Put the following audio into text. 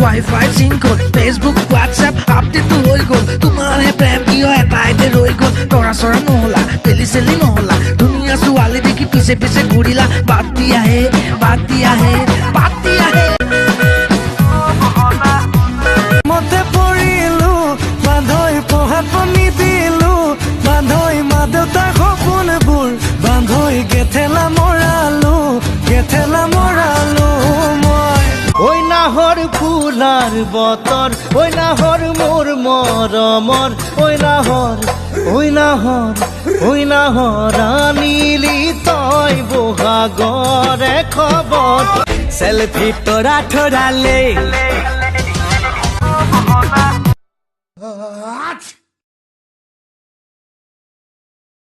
Y ফাই sync হ'ল, Facebook WhatsApp আপডেটো হৈ গ'ল, তোমাৰহে প্ৰেম কিয় এটাইতে ৰৈ গ'ল? তৰা চৰা নহ'লা, পেলি চেলি নহ'লা, ধুনীয়া ছোৱালী দেখি পিছে পিছে ঘূৰিলা। বাদ দিয়াহে, বাদ দিয়াহে, বাদ দিয়াহে। মতে পৰিলো বান্ধৈ, পঢ়াত নিদিলো বান্ধৈ, মা দেউতাৰ সপোনবোৰ বান্ধৈ গেথেলা মৰালো, গেথেলা মৰালো মই। ঐ নাহৰ ফুলাৰ বতৰ, ঐ নাহৰ মোৰ মৰমৰ, ঐ নাহৰ, ঐ নাহৰ, ঐ নাহৰ, আনিলি তই বহাগৰে খবৰ। চেলফি তৰা থৰালে।